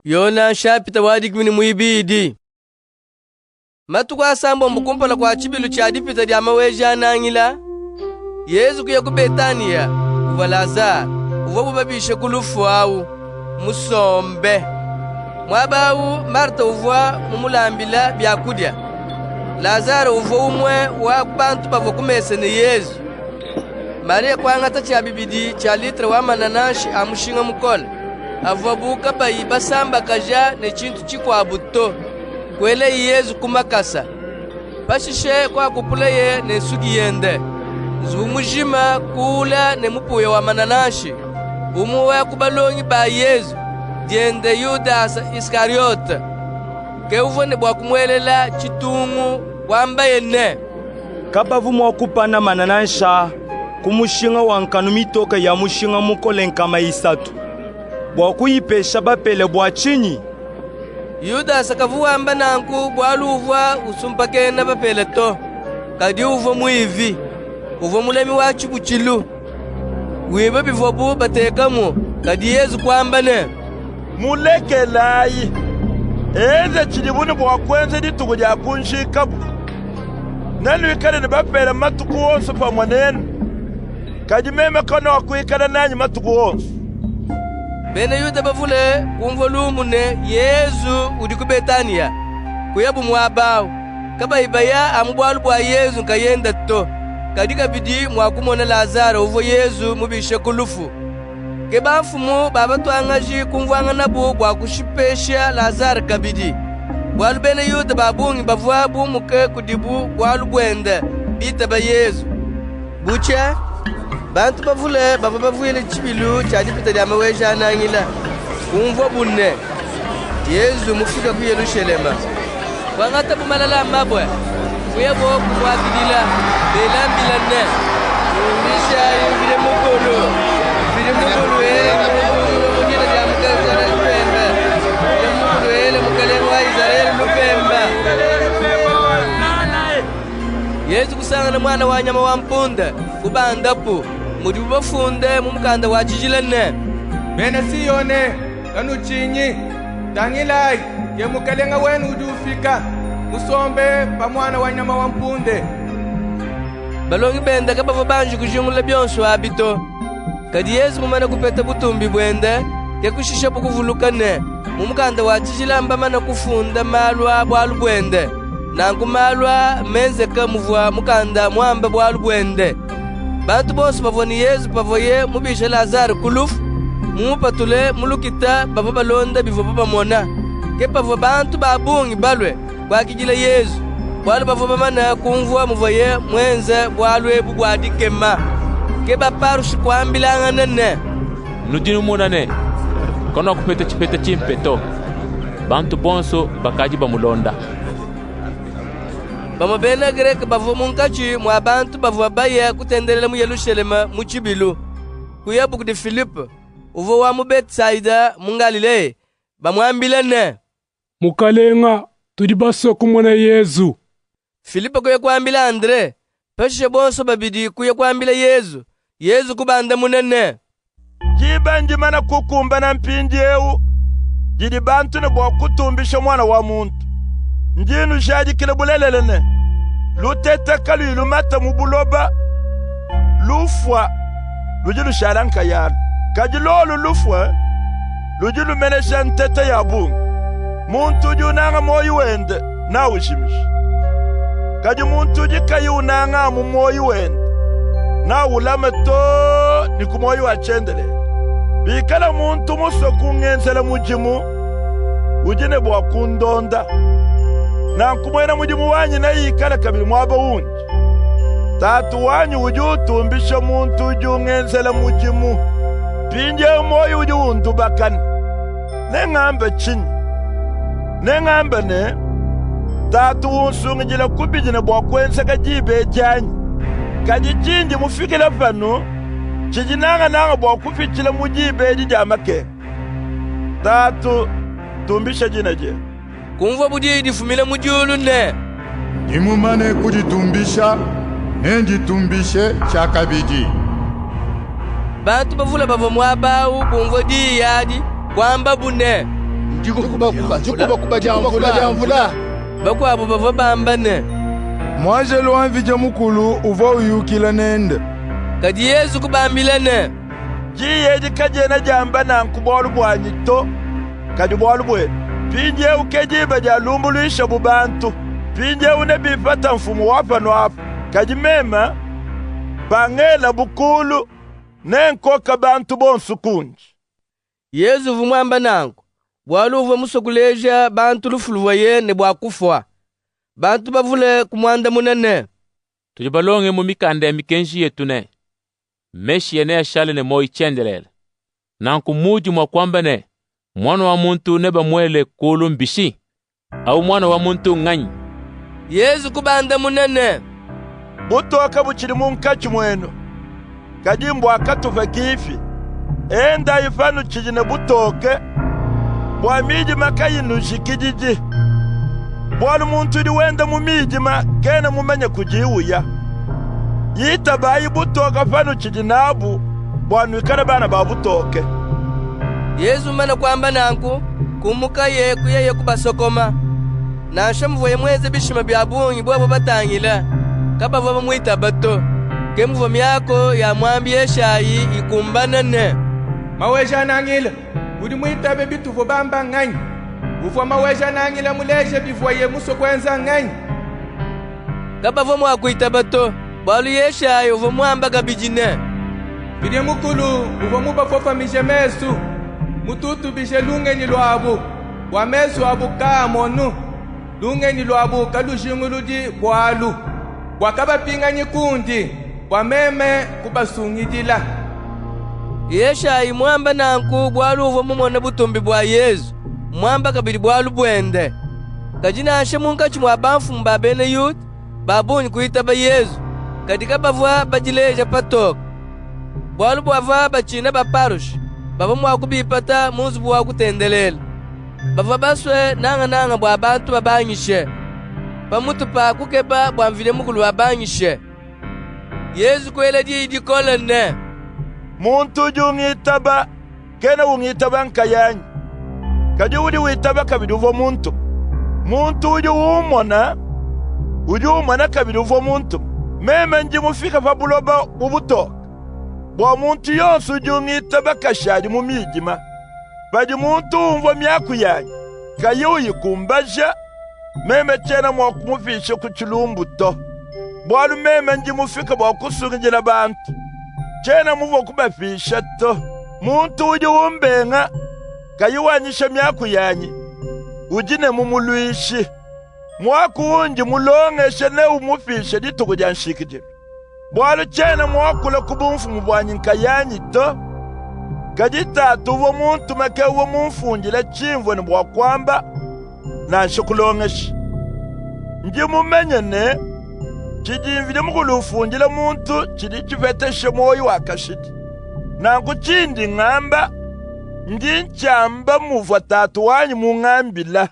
Yona nshapita wa dikumi ne muibidi. Matuku asambombo kumpala kua tshibilu tshia dipita dia Maweja-Nangila, Yezu kuya ku Betaniya kuvua Lazare, uvuabu babishe ku lufu awu, musombe. Muaba awu Marta uvua mumulambile biakudia. Lazare uvua umue wa ku bantu bavua ku mesa ne Yezu. Mariya kuangata tshia bibidi tshia litre wa manananshi a mushinga mukole, avuabu kabayi basambakaja ne tshintu tshikuabu to. Kuelaye Yezu ku makasa. Pashishe kuakupulaye ne nsuki yende. Nzubu mujima kuwula ne mupuya wa manananshi. Umue wa ku balongi ba Yezu, diende Yudase Iskariyote, ke uvua ne bua kumuelela tshitungu, kuambaye ne, Kabavua mua kupana manananshi aa ku mushinga wa nkanu mitoke ya mushinga mukole 300, bua kuyipesha bapele bua tshinyi? Yudase kavua wamba nanku bualu uvua usumpakena bapele to, kadi uvua muivi. Uvua mulami wa tshibutshilu, wiba bivuabu batekamu. Kadi Yezu kuamba ne, Mulekelayi, enze tshidibu ne bua kuenza dituku dia kunjikabu. Nenuikale ne bapele matuku onso pamue nenu, kadi meme kanuakuikala nanyi matuku onso. Bena Yuda bavule kumvua lumu ne, Yezu udi ku Betaniya, kuyabu muaba awu, kabayi baya amu bualu bua Yezu nkayende to, kadi kabidi mua kumona Lazare uvua Yezu mubishe ku lufu. Ke bamfumu ba batuangaji kumvuanganabu bua kushipesha Lazare kabidi, bualu bena Yuda ba bungi bavua bumuke kudibu bualu buende, bitaba Yezu. Butshia, bantu bavule bavua bavuile tshibilu tshia Dipita dia Maweja-Nangila, kumvuabu ne, Yezu mufike ku Yelushalema. Kuangatabu malala a mabue, kuyabu kumuakidila, bela mbila ne, Tumbishayi Mvidi Mukulu! Mvidi Mukulu ele muntu mu dina dia Mukalenga lupemba! Mvidi Mukulu ele mukalenga wa Izrayele lupemba! Yezu kusangana muana wa nyama wa mpunde, kubandapu, mudibu bafunde mu mukanda wa tshijila ne, Bena Siyone, kanutshinyi! Tangilayi, ke mukalenga wenu udi ufika, musombe pa muana wa nyama wa mpunde. Balongi bende kabavua banji kujingulula bionsu abi to. Kadi Yezu mumane kupeta butumbi buende, ke kushishabu kuvuluka ne, mu mukanda wa tshijila mbamane kufunda malu a bualu buende. Nanku malu aa mmenzeke muvua mukanda muambe bualu buende. Bantu bonsu bavua ne Yezu pavuaye mubishe Lazare ku lufu, mumupatule mu lukita, bavua balonda bivuabu bamona. Ke pavua bantu ba bungi balue kuakidila Yezu, bualu bavua bamane kumvua muvuaye muenze bualu ebu bua dikema. Ke Baparushe kuambilangana ne, Nudi numona ne, kanuakupeta tshipeta tshimpe to. Bantu bonsu bakadi bamulonda. Bamue bena Greke bavua munkatshi mua bantu bavua baya kutendelela mu Yelushalema mu tshibilu. Kuyabu kudi Filipe, uvua wa mu Betsaida mu Ngalileya, bamuambila ne, Mukalenga, tudi basue kumona Yezu. Filipe kuya kuambila Andre, pashishe bonso babidi kuya kuambila Yezu. Yezu kubandamuna ne, Diba ndimane kukumbana mpindiewu didi bantu ne bua kutumbisha Muana wa muntu. Ndi nnujadikila bulelela ne, lutete kaluyi lumata mu buloba, lufua, ludi lushala nkayalu. Kadi lolu lufue, ludi lumenesha ntete ya bungi. Muntu udi unanga muoyi wende naujimije, kadi muntu udi kayi unanga amu muoyi wende naulame too ne ku muoyi wa tshiendelele. Bikala muntu musue kungenzela mudimu, udi ne bua kundonda. Nanku muena mudimu wanyi neikale kabidi muaba undi. Tatu wanyi udi utumbisha muntu udi ungenzela mudimu. Mpindieu muoyi udi undubakana. Nengambe tshinyi? Nengambe ne, Tatu unsungidile ku bidi ne bua kuenzeka diba edi anyi? Kadi tshindi mufikile panu tshidi nangananga bua kupitshila mu diba edi dia makenga. Tatu, tumbisha dina diebe. Kumvuabu diyi difumina mu diulu ne, Ndi mumane kuditumbisha, nenditumbishe tshiakabidi. Bantu bavule bavua muaba awu bumvua diyi adi, kuambabu ne, Dikubakuba dia mvula. Bakuabu bavua bamba ne, Muanjelu wa Mvidi Mukulu uvua uyukila nende. Kadi Yezu kubambila ne, Diyi edi kadiena diamba nanku bualu buanyi to, kadi bualu buenu. Mpindiewu ke diba dialumbuluishabu bantu. Mpindiewu nebipate mfumu wa panu apa. Kadi meme, pangelabu kulu, nenkoke bantu bonsu kundi. Yezu uvua muambe nanku, bualu uvua musue kuleja bantu lufu luvuaye ne bua kufua. Bantu bavule kumuandamuna ne, Tudi balonge mu mikanda ya mikenji yetu ne, Meshiya neashale ne muoyi tshiendelele. Nanku muudi mua kuamba ne, Muana wa muntu nebamuele kulu mbishi? Awu Muana wa muntu nnganyi? Yezu kubandamuna ne, Butoke butshidi munkatshi muenu, kadi mbua katupa kipi. Endayi panutshidi ne butoke, bua midima kayinujikididi. Bualu muntu udi wenda mu midima kena mumanye kudiye uya. Itabayi butoke panutshidi nabu, bua nuikale bana ba butoke. Yezu mumane kuamba nanku, kumukaye kuyaye kubasokoma. Nansha muvuaye muenze bishima bia bungi bobu batangila, kabavua bamuitaba to. Ke muvua miaku ya muambi Yeshayi ikumbana ne, Maweja-Nangila, udi muitabe bituvua bamba nnganyi? Uvua Maweja-Nangila muleje bivuaye musue kuenza nnganyi? Kabavua mua kuitaba to, bualu Yeshayi uvua muambe kabidi ne, Mvidi Mukulu uvua mubafofomije mesu, mututubije lungenyi luabu, bua mesu abu kaamonu, lungenyi luabu kalujinguludi bualu, bua kabapinganyi kundi, bua meme kubasungidila. Yeshayi muambe nanku bualu uvua mumone butumbi bua Yezu, muambe kabidi bualu buende. Kadi nansha munkatshi mua bamfumu ba bena Yuda, ba bungi kuitaba Yezu, kadi kabavua badileja patoke. Bualu bavua batshina Baparushe, bavua mua kubipata mu nzubu wa kutendelela. Bavua basue nangananga bua bantu babanyishe, pa mutu pa kukeba bua Mvidi Mukulu abanyishe. Yezu kuela diyi dikole ne, Muntu udi ungitaba kena ungitaba nkayanyi, kadi udi witaba kabidi uvua muntume. Muntu udi ummona, udi umona kabidi uvua muntume. Meme ndi mufike pa buloba bu butoke, bua muntu yonso udi ungitaba kashadi mu midima. Padi muntu umvua miaku yanyi, kayi uyikumbaja, meme tshiena mua kumupisha ku tshilumbu to. Bualu meme ndi mufike bua kusungidila bantu, tshiena muvue kubapisha to. Muntu udi umbenga, kayi wanyisha miaku yanyi, udi ne mumuluishi. Muaku undi mulongeshe neumupishe dituku dia nshikidilu. Bualu tshiena muakule ku bumfumu buanyi nkayanyi to, kadi Tatu uvua muntume ke uvua mumfundile tshimvua ne bua kuamba, nansha kulongesha. Ndi mumanye ne, tshidi Mvidi Mukulu ufundila muntu tshidi tshipetesha muoyi wa kashidi. Nanku tshindi ngamba, ndi ntshiamba muvua Tatu wanyi mungambile.